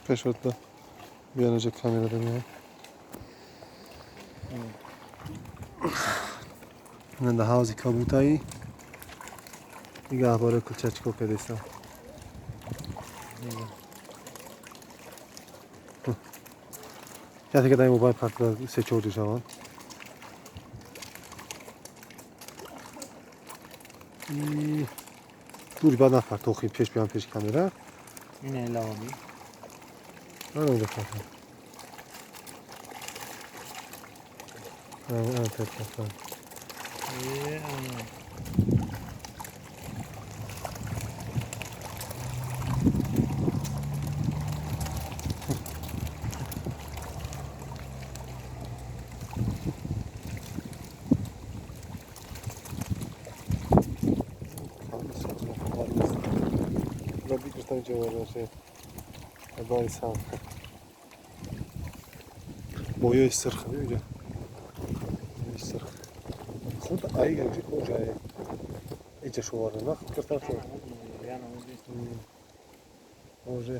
Пешотда биёнаҷа камерада меяд. Ина ҳавзи кабутаи и гаҳвораи кулча чӣ кор кардеста? Яте ки дар мобайл партида се чор ҷо шаванд. Дури баъд нафар тохи пеш биям, пеши камера. Ина лаваби. Ана онҷо партам. Ана партам. Е, ана. Моёи сирх биёҷа, сирх худ аигаҷи оҷае иҷа шоварда на киртан шо уже.